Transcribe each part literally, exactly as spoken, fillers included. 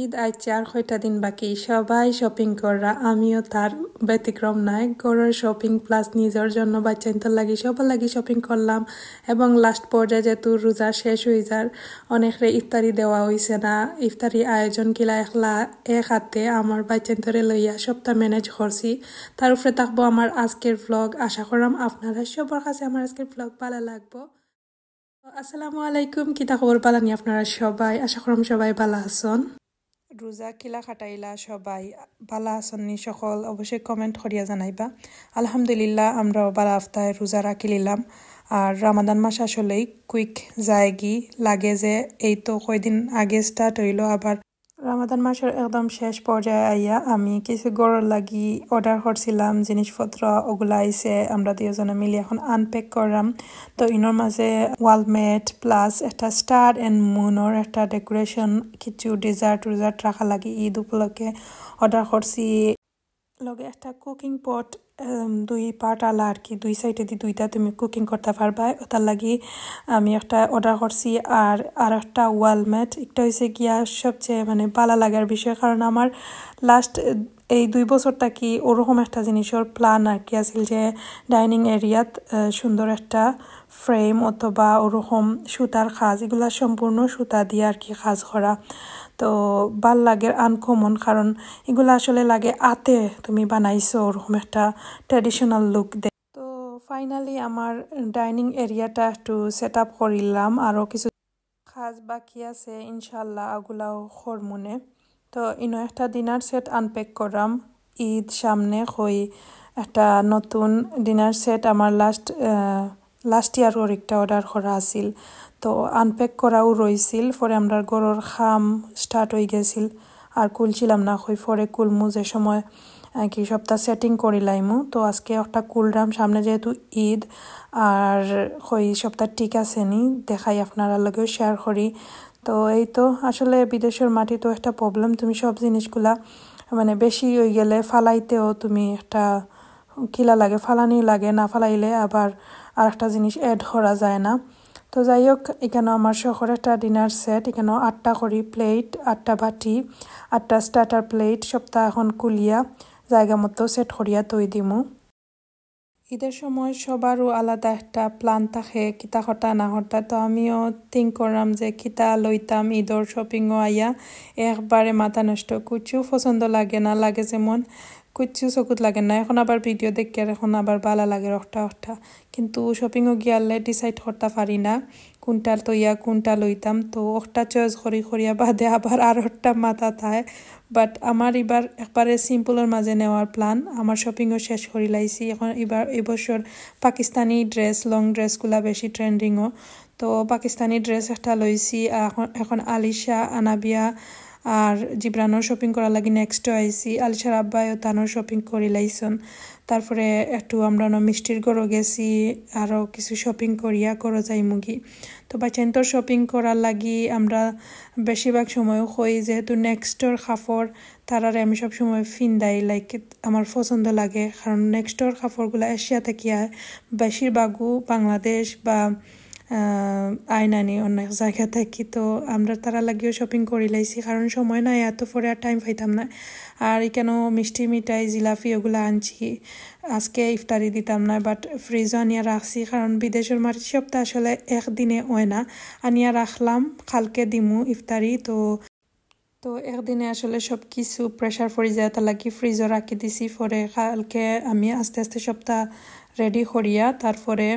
ঈদ আইছে আর কয়টা দিন বাকি, সবাই শপিং কররা, আমিও তার ব্যতিক্রম নাই। ঘরর শপিং প্লাস নিজর জন্য বাচ্চাইন্তর লাগি, সবার লাগি শপিং করলাম। এবং লাস্ট পর্যায়ে যেহেতু রোজা শেষ অই যার, অনেকরে ইফতারি দেওয়া অইছে না। ইফতারি আয়োজন কিলা একলা এক হাতে আমার বাচ্চাইন্তরে লইয়া সবটা ম্যানেজ করছি। তার উপরে থাকবো আমার আজকের ভ্লগ। আশা করলাম আপনারা সবার কাছে আমার আজকের ভ্লগ ভালা লাগবো। আসসালামু আলাইকুম, কিতা খবর? ভালা নি আপনারা সবাই? আশা করলাম সবাই ভালা আছইন। রোজা কিলা কাটাইলা সবাই? ভালা আছইন নি সকল? অবশ্যই কমেন্ট করিয়া জানাইবা। আলহামদুলিল্লাহ, আমরাও ভালা আফতায় রোজা রাখিলিলাম। আর রামাদান মাস আসলেই কুইক যায়গি, লাগে যে এই তো কয়দিন আগে স্টার্ট অইলো, আবার রামাদান মাসর একদম শেষ পর্যায়ে আইয়া আমি কিছু ঘরর লাগি অর্ডার করছিলাম, জিনিসপত্র ওগুলা আইছে। আমরা দুইজনে মিলি এখন আনপ্যাক করলাম। তো ইনোর মাঝে ওয়ালমেট প্লাস একটা স্টার অ্যান্ড মুনর একটা ডেকোরেশন, কিছু ডেজার্ট উজার্ট রাখা লাগি ঈদ উপলক্ষে অর্ডার করছি। লগে একটা কুকিং পট, দুই পার্ট আলা আর কি, দুই সাইডেদি দুইটা তুমি কুকিং করতা পারবা। ওটার লাগি আমি একটা অর্ডার করছি। আর আর একটা ওয়ালমেট, একটা হইছে গিয়া সবচেয়ে মানে ভালা লাগার বিষয়, কারণ আমার লাস্ট এই দুই বছর থাকি ওরকম একটা জিনিসর প্ল্যান আর কি আছিল যে ডাইনিং এরিয়াত সুন্দর একটা ফ্রেম অথবা ওরকম সুতার কাজ, এগুলা সম্পূর্ণ সুতা দিয়া আর কি কাজ করা। তো ভালা লাগের, আনকমন, কারণ এগুলা আসলে লাগে আতে তুমি বানাইছো, ওরকম একটা ট্র্যাডিশনাল লুক দেয়। তো ফাইনালি আমার ডাইনিং এরিয়াটা একটু সেট আপ করিলাম, আরও কিছু কাজ বাকি আছে, ইনশাল্লাহ ওগুলাও করমুনে। তো ইনো একটা ডিনার সেট আনপ্যাক করাম, ঈদ সামনে, কই একটা নতুন ডিনার সেট আমার লাস্ট লাস্ট ইয়ারর একটা অর্ডার করা আছিল। তো আনপ্যাক করাও রইছিল, পরে আমরার ঘরর কাম স্টার্ট অই গেছিল, আর খুলছিলাম না, কই পরে খুলমু যে সময় আর কি সবটা সেটিং করিলাইমু। তো আজকে একটা খুলরাম, সামনে যেহেতু ঈদ, আর কই সবটা ঠিক আছে নি, দেখাই আপনারার লগেও শেয়ার করি। তো এই তো আসলে বিদেশর মাটিত একটা প্রবলেম, তুমি সব জিনিসগুলা মানে বেশি অই গেলে ফালাইতেও তুমি একটা কিলা লাগে, ফালানি লাগে, না ফালাইলে আবার আর একটা জিনিস অ্যাড করা যায় না। তো যাই হোক, এখানো আমার শখর একটা ডিনার সেট, এখানো আটটা করি প্লেট, আটটা বাটি, আটটা স্টার্টার প্লেট, সবটা এখন খুলিয়া জায়গা মতো সেট করিয়া থই দিমু। ঈদর সময় সবারও আলাদা একটা প্ল্যান থাকে, কিতা করতা না করতা। তো আমিও থিঙ্ক করলাম যে কিতা লইতাম, ঈদর শপিংও আইয়া একবারে মাথা নষ্ট, কুচ্ছু পছন্দ লাগে না, লাগে যেমন কুচ্ছু চকুত লাগে না। এখন আবার ভিডিও দেখি আর এখন আবার ভালা লাগে অখটা অখটা, কিন্তু শপিংও গিয়ালে ডিসাইড করতা পারি না কোনটা থইয়া কোনটা লইতাম। তো অখটা চয়েস করি করিয়া বাদে আবার আর একটা মাথা থায়। বাট আমার এবার একবারে সিম্পলর মাঝে নেওয়ার প্ল্যান। আমার শপিংও শেষ করিলাইছি। এখন এবার এবছর পাকিস্তানি ড্রেস, লং ড্রেসগুলা বেশি ট্রেন্ডিংও। তো পাকিস্তানি ড্রেস একটা লইছি। এখন এখন আলিশা, আনাবিয়া আর জিবরানর শপিং করার লাগি নেক্সট আইছি। আলিশার আব্বায়ও তানর শপিং করিলাইছইন। তারপরে একটু আমরা অনো মিষ্টির ঘরো গেছি, আরও কিছু শপিং করিয়া ঘরো যাইমুগি। তো বাচ্চাইন্তর শপিং করার লাগি আমরা বেশিরভাগ সময়ও কই, যেহেতু নেক্সটর কাপড় তারারে আমি সবসময় ফিন্দাই, লাইক আমার পছন্দ লাগে, কারণ নেক্সটর কাপড়গুলা এশিয়া থাকি আয়, বেশিরভাগও বাংলাদেশ বা আহ, আইনানি অনেক জায়গা থাকি। তো আমরা তারার লাগিও শপিং করিলাইছি, কারণ সময় নাই, এত পরে আর টাইম পাইতাম না। আর এখানো মিষ্টি মিঠাই, জিলাপি ওগুলা আনছি। আজকে ইফতারি দিতাম না, বাট ফ্রিজও আনিয়া রাখছি, কারণ বিদেশর মাটিত সবটা আসলে একদিনে অয় না। আনিয়া রাখলাম, কালকে দিমু ইফতারি। তো তো একদিনে আসলে সব কিছু প্রেশার পড়ি যায়, তার লাগি ফ্রিজও রাখি দিছি। পরে কালকে আমি আস্তে আস্তে সবটা রেডি করিয়া তারপরে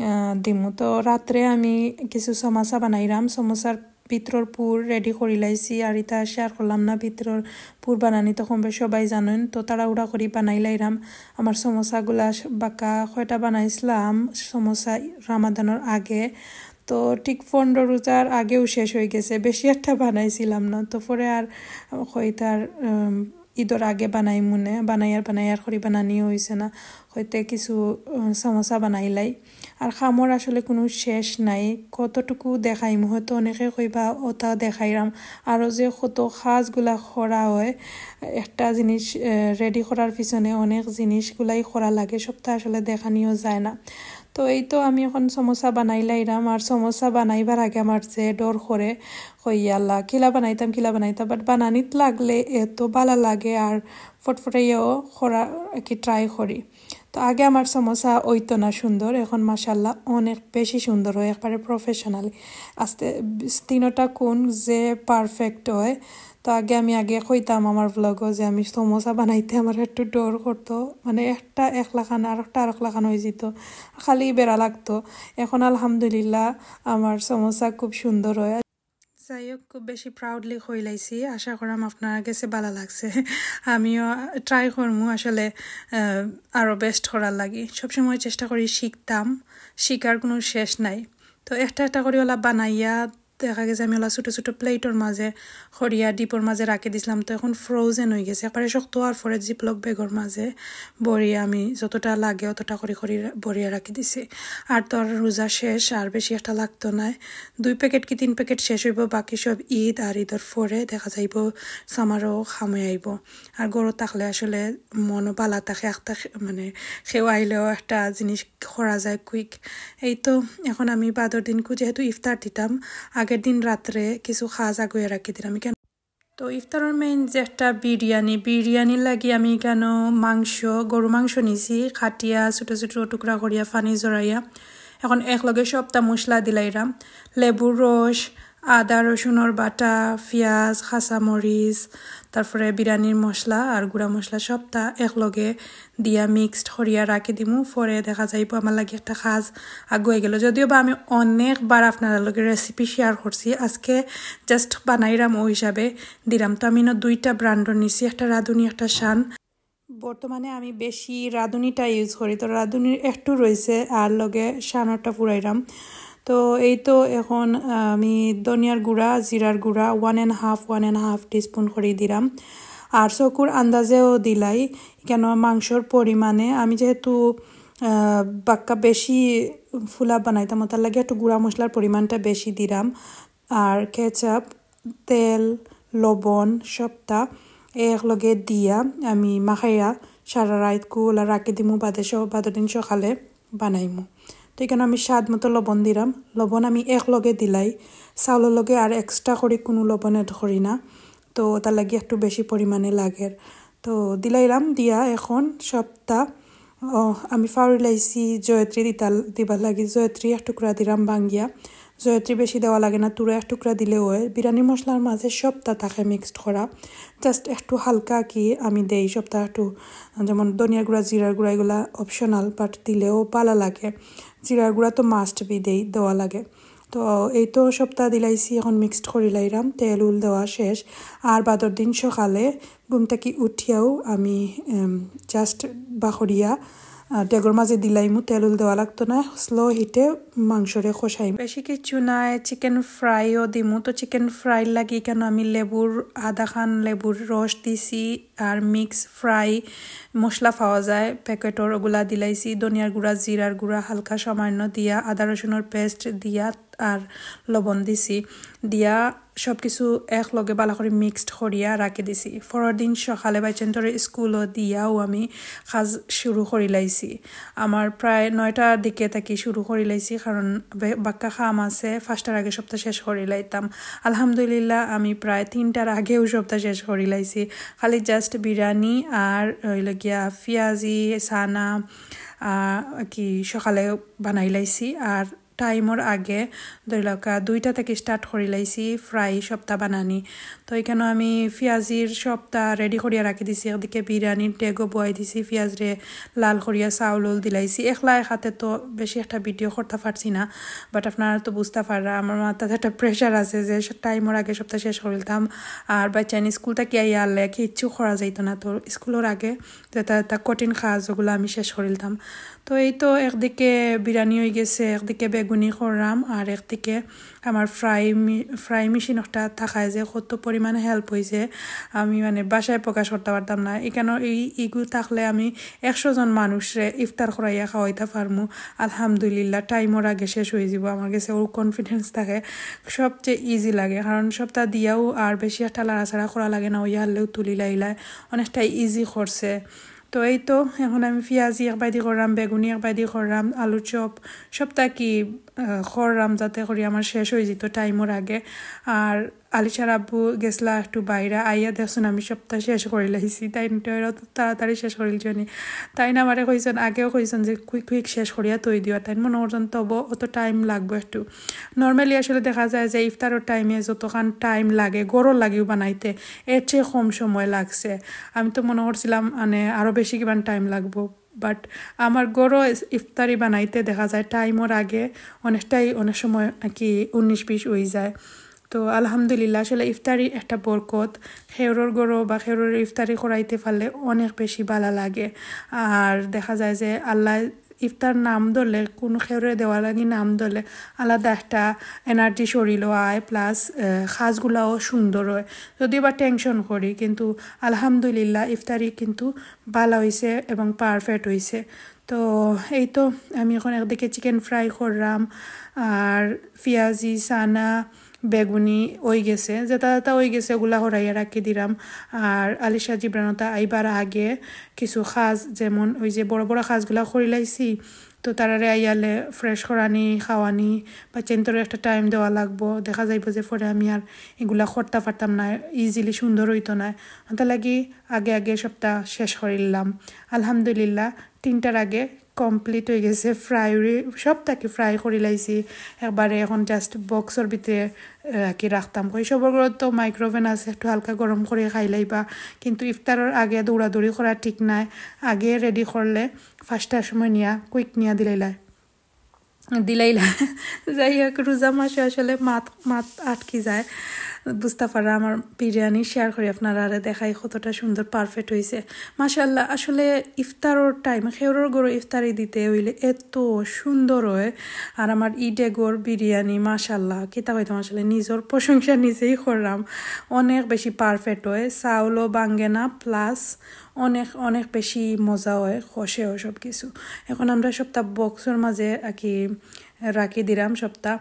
আহ, দিমু। তো রাত্রে আমি কিছু সমোসা বানাইরাম, সমোসার ভিতরর পুর রেডি করিলাইছি, আর ইতা শেয়ার করলাম না। ভিতরর পুর বানানি তো কম বেশ সবাই জানইন, তো তাড়াহুড়া করি বানাইলাইরাম। আমার সমোসাগুলা স-, বাক্কা কয়টা বানাইছিলাম সমোসা রামাদানর আগে, তো ঠিক পনেরো রোজার আগেও শেষ অই গেছে, বেশি একটা বানাইছিলাম না। তো পরে আর কইতার, উম, ঈদর আগে বানাইমুনে, বানাইয়ার বানাইয়ার করি বানানিও অইছে না, কইতে কিছু, উম, সমোসা বানাইলাই। আর কামর আসলে কুনু শেষ নাই, কতটুকু দেখাইমু, হয়তো অনেকে কইবা ওটা দেখাইরাম। আরও যে কত কাজগুলা করা অয়, একটা জিনিস, আহ, রেডি করার পিছনে অনেক জিনিসগুলাই করা লাগে, সবটা আসলে দেখানিও যায় না। তো এই তো আমি এখন সমোসা বানাইলাইরাম। আর সমোসা বানাইবার আগে আমার যে ডর করে, কই আল্লাহ, কিলা বানাইতাম, কিলা বানাইতাম, but বানানিত লাগলে এত বালা লাগে আর ফটফটাইয়াও করা আর কি ট্রাই করি। তো আগে আমার সমোসা অইতো না সুন্দর, এখন মাশাল্লাহ অনেক বেশি সুন্দর হয়, একবারে প্রফেশনাল। আস্তে তিনোটা কোণ যে পারফেক্ট হয়। তো আগে আমি আগে কইতাম আমার ব্লগও যে আমি সমোসা বানাইতে আমার একটু ডর করতো, মানে একটা এক লাখান আর একটা আরক লাখান হয়ে যেত, খালি বেড়া লাগতো। এখন আলহামদুলিল্লাহ আমার সমোসা খুব সুন্দর হয়। যাই হোক, খুব বেশি প্রাউডলি কইলাইছি, আশা করাম আপনার গেছে ভালা লাগছে। আমিও ট্রাই করমু আসলে আহ, আরও বেস্ট করার লাগি। সবসময় চেষ্টা করি শিখতাম, শিখার কোনো শেষ নাই। তো একটা একটা করি ওলা বানাইয়া দেখা গেছে আমি ওলা ছোটো ছোটো প্লেটর মাঝে করিয়া ডিপর মাঝে রাখি দিছিলাম। তো এখন ফ্রোজেন হয়ে গেছে, একবারে শক্ত হওয়ার পরে জিপলক ব্যাগর মাঝে ভরিয়া আমি যতটা লাগে অতটা করি করি রা-, ভরিয়া রাখি দিছি। আর তো আর রোজা শেষ, আর বেশি একটা লাগতো নায়। দুই প্যাকেট কি তিন প্যাকেট শেষ হইব, বাকি সব ঈদ আর ঈদর পরে দেখা যাইব সামারও খামে আইব। আর গরু থাকলে আসলে মনও বালা থাকে, একটা খে-, মানে কেউ আইলেও একটা জিনিস করা যায় কুইক। এই তো এখন আমি বাদর দিনকু যেহেতু ইফতার দিতাম, আগের দিন রাত্রে কিছু খাজ আগুয়ে রাখি দিলাম। কেন তো ইফতারর মেইন যে একটা বিরিয়ানি, বিরিয়ানির লাগি আমি কেন মাংস, গরু মাংস নিছি, কাটিয়া ছোটো ছোটো টুকরা করিয়া পানি জড়াইয়া এখন একলগে সবটা মশলা দিলাইরাম, লেবুর রস, আদা রসুনর বাটা, পিঁয়াজ, কাঁচামরিচ, তারপরে বিরিয়ানির মশলা আর গুঁড়া মশলা সবটা একলগে দিয়া মিক্সড করিয়া রাখি দিমু। পরে দেখা যাইব আমার লাগি একটা খাজ আগুয়ে গেল। যদিও বা আমি অনেকবার আপনার লগে রেসিপি শেয়ার করছি, আজকে জাস্ট বানাইরাম ওই হিসাবে দিলাম। তো আমি না দুইটা ব্র্যান্ডর নিছি, একটা রাঁধুনি, একটা শান। বর্তমানে আমি বেশি রাঁধুনিটা ইউজ করি, তো রাঁধুনির একটু রয়েছে আর লগে শানরটা ফুরাইরাম। তো এই তো এখন আমি ধনিয়ার গুঁড়া, জিরার গুঁড়া one and half one and half teaspoon করে দিলাম। আর চকুর আন্দাজেও দিলাই, কেন মাংসর পরিমাণে আমি যেহেতু আহ, বাক্কা বেশি ফুলা বানাইতাম, তার লাগে একটু গুঁড়া মশলার পরিমাণটা বেশি দিলাম। আর কেচাপ, তেল, লবণ সবটা একলগে দিয়া আমি মাখাইয়া সারা রাইত কুলা রাখি দিমু, বাদে স-, বাদর দিন সকালে বানাইমু। তো এখানে আমি স্বাদ মতো লবণ দিলাম, লবণ আমি একলগে দিলাই, চাউলর লগে আর এক্সট্রা করি কোনো লবণ অ্যাড করি না, তো তার লাগি একটু বেশি পরিমাণে লাগের। তো দিলাইলাম দিয়া এখন সবটা, ও, আমি ফাউরি লাইছি জয়ত্রী দিতা, দিবার লাগি জয়ত্রী এক টুকরা দিলাম ভাঙ্গিয়া। জয়ত্রী বেশি দেওয়া লাগে না, তুরা এক টুকরা দিলেও হয়। বিরিয়ানি মশলার মাঝে সবটা থাকে মিক্সড করা, জাস্ট একটু হালকা কি আমি দেই সবটা একটু, যেমন ধনিয়ার গুঁড়া, জিরার গুঁড়া এগুলা অপশনাল, বাট দিলেও ভালা লাগে। জিরার গুঁড়া তো মাস্ট বি দেই, দেওয়া লাগে। তো এই তো সবটা দিলাইছি, এখন মিক্সড করি লাইরাম, তেল উল দেওয়া শেষ। আর বাদর দিন সকালে ঘুম থাকি উঠিয়াও আমি জাস্ট বাখরিয়া ডেগর মাঝে দিলাইমু, তেল উল দেওয়া লাগতো না, স্লো হিটে মাংসরে কষাইমু। বেশি কিছু নাই, চিকেন ফ্রাইও দিমু। তো চিকেন ফ্রাইর লাগি কেন আমি লেবুর আধা খান লেবুর রস দিছি, আর মিক্স ফ্রাই মশলা পাওয়া যায় প্যাকেটর, ওগুলা দিলাইছি, ধনিয়ার গুঁড়া, জিরার গুঁড়া, হালকা সামান্য দিয়া, আদা রসুনর পেস্ট দিয়া আর লবণ দিছি, দিয়া সব কিছু একলগে ভালা করি মিক্সড করিয়া রাখি দিছি। পরের দিন সকালে বাইচান্তরে স্কুলও দিয়াও আমি কাজ শুরু করি লাইছি। আমার প্রায় নয়টার দিকে থাকি শুরু করি লাইছি, কারণ বে-, বাক্কা কাম আছে, পাঁচটার আগে সবটা শেষ করি লাইতাম। আলহামদুলিল্লাহ, আমি প্রায় তিনটার আগেও সবটা শেষ করি লাইছি। খালি জাস্ট বিরিয়ানি আর হইল গিয়া পিঁয়াজি, চানা, আহ, কি সকালে বানাই লাইছি। আর টাইমর আগে ধরি লওকা দুইটা থাকি স্টার্ট করি লাইছি ফ্রাই সবটা বানানি। তো এখানে আমি পিঁয়াজির সবটা রেডি করিয়া রাখি দিছি, একদিকে বিরিয়ানির ডেগও বয়াই দিছি, পিঁয়াজরে লাল করিয়া চাউল উল দিলাইছি। একলা এক হাতে তো বেশি একটা ভিডিও করতে পারছি না, বাট আপনারা তো বুঝতে পাররা আমার মাথাত একটা প্রেশার আছে যে টাইমর আগে সবটা শেষ করিলতাম। আর বাচ্চাইন স্কুল থাকি আইয়া আনলে কিচ্ছু করা যাইতো না, তো স্কুলর আগে যেটা যেটা কঠিন কাজ ওগুলা আমি শেষ করিলতাম। তো এই তো একদিকে বিরিয়ানি হয়ে গেছে, একদিকে বেগুনি করলাম, আর একদিকে আমার ফ্রাই মি-, ফ্রাই মেশিন একটা থাকায় যে কত পরিমাণে হেল্প হয়েছে, আমি মানে ভাষায় প্রকাশ করতে পারতাম না। এখানে এই ইগু থাকলে আমি একশো জন মানুষরে ইফতার করাইয়া খাওয়াইতে পারমু। আলহামদুলিল্লাহ, টাইমর আগে শেষ হয়ে যাব। আমার গেছে ও কনফিডেন্স থাকে, সবচেয়ে ইজি লাগে, কারণ সবটা দিয়াও আর বেশি একটা লাড়াচাড়া করা লাগে না, ওই হারলেও তুলি লাইলায়, অনেকটা ইজি করছে। তো এই তো এখন আমি পিয়াজি এক বায়দি করলাম, বেগুনি এক বায়দি করলাম, আলু চপ সবতা কি আহ, করলাম, যাতে করি আমার শেষ অই যেত টাইমর আগে। আর আলিশার আব্বু গেছলা একটু বাইরে, আইয়া দেখছইন আমি সবতা শেষ করিলাইছি। তাইন তো এরা তো তাড়াতাড়ি শেষ করিলছইন। তাইন আমারে কইছইন, আগেও কইছইন যে কুইক কুইক শেষ করিয়া থই দিও, আর তাইন মনো করছইন তবু অত টাইম লাগবো একটু। নর্মালি আসলে দেখা যায় যে ইফতারর টাইমে যতখান টাইম লাগে, ঘরর লাগিও বানাইতে, এর চেয়ে কম সময় লাগছে। আমি তো মনো করছিলাম মানে আরও বেশি কিমান টাইম লাগবো, বাট আমার ঘরো ইফতারি বানাইতে দেখা যায় টাইমর আগে অনেকটাই, অনেক সময় নাকি উনিশ বিশ অই যায়। তো আলহামদুলিল্লাহ, আসলে ইফতারি একটা বরকত। খেউরর ঘরো বা খেউরর ইফতারি করাইতে পারলে অনেক বেশি ভালা লাগে। আর দেখা যায় যে আল্লাহ ইফতার নাম ধরলে, কোনো খেউরে দেওয়ার লাগি নাম ধরলে আলাদা একটা এনার্জি শরীরও আয়, প্লাস কাজগুলাও সুন্দর হয়। যদিও বা টেনশন করি, কিন্তু আলহামদুলিল্লাহ ইফতারি কিন্তু ভালা অইছে এবং পারফেক্ট অইছে। তো এই তো আমি এখন একদিকে চিকেন ফ্রাই করলাম, আর পিয়াজি, চানা, বেগুনি অই গেছে, যেটা যেটা অই গেছে ওগুলা হরাইয়া রাখি দিলাম। আর আলিশা জিবরানতা আইবার আগে কিছু কাজ, যেমন ওই যে বড় বড় কাজগুলা করিলাইছি, তো তারারে আইয়ালে ফ্রেশ করানি, খাওয়ানি, বাচ্চাইন্তরে একটা টাইম দেওয়া লাগবো। দেখা যাইবো যে পরে আমি আর এগুলা করতা পারতাম না, ইজিলি সুন্দর অইতো না। অতার লাগি আগে আগে সবতা শেষ করিলাম। আলহামদুলিল্লাহ, তিনটার আগে কমপ্লিট অই গেছে। ফ্রাই সবতা কি ফ্রাই করিলাইছি একবারে। এখন জাস্ট বক্সর ভিতরে আহ, কি রাখতাম। কই সবর ঘরো তো মাইক্রোওভেন আছে, একটু হালকা গরম করি খাইলাইবা, কিন্তু ইফতারর আগে দৌড়াদৌড়ি করা ঠিক নায়। আগে রেডি করলে পাঁচটার সময় নিয়া কুইক নিয়া দিলাইলায়, দিলাইলা। যাই হোক, রোজা মাসে আসলে মাত মাত আটকি যায়। বুঝতা পাররা, আমার বিরিয়ানি শেয়ার করি আপনারারে, দেখাই কতটা সুন্দর পারফেক্ট অইছে। মাশাআল্লাহ, আসলে ইফতারর টাইম, খেউরর ঘরো ইফতারি দিতে অইলে এত সুন্দর হয়। আর আমার ইডেগর বিরিয়ানি, মাশাআল্লাহ, কিতা কইতাম, আসলে নিজর প্রশংসা নিজেই করলাম। অনেক বেশি পারফেক্ট হয়, চাউলও ভাঙ্গে না, প্লাস অনেক অনেক বেশি মজা হয়, খসেও সব কিছু। এখন আমরা সবতা বক্সর মাঝে আর কি রাখি দিলাম, সবতা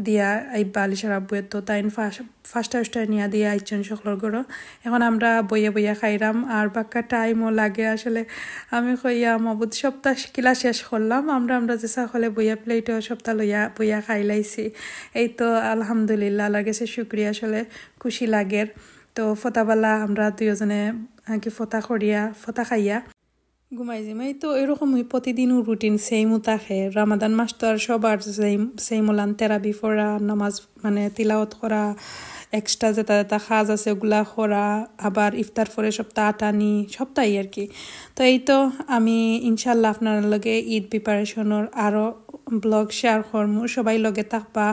দিয়া আইবা আলিশার আব্বুয়ে তো তাইন ফার্স্ট ফার্স্ট নিয়া দিয়া আইছইন সকলর ঘরো। এখন আমরা বইয়া বইয়া খাইরাম, আর বাক্কা টাইমও লাগে আসলে। আমি কইয়া, "মাবুদ, সবতা কিলা শেষ করলাম?" আমরা আমরা যে সকলে বইয়া প্লেটও সবতা লইয়া বইয়া খাইলাইছি। এই তো আলহামদুলিল্লাহ, আল্লাহর গেছে শুকরিয়া, আসলে খুশি লাগের। তো ফতাবালা আমরা দুইজনে আর কি ফতা করিয়া, ফতা খাইয়া ঘুমাই যিমু। এই তো এরকমই প্রতিদিনও রুটিন সেমও থাকে। রামাদান মাস তো আর সবার সেম, সেম ওলান, তেরাবি পড়া, নামাজ মানে তিলাওয়াত করা, এক্সট্রা যেটা যেটা কাজ আছে ওগুলা করা, আবার ইফতার পরে সবতা আটানি, সবতাই আর কি। তো এই তো আমি ইনশাআল্লাহ আপনার লগে ঈদ প্রিপারেশনর আরও ব্লগ শেয়ার করমু। সবাই লগে থাকবা,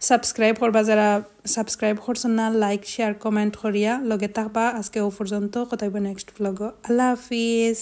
সাবস্ক্রাইব করবা, যারা সাবস্ক্রাইব করছইন না, লাইক, শেয়ার, কমেন্ট করিয়া লগে থাকবা। আজকে ও পর্যন্ত, কথা অইবো নেক্সট ব্লগো। আল্লাহ হাফিজ।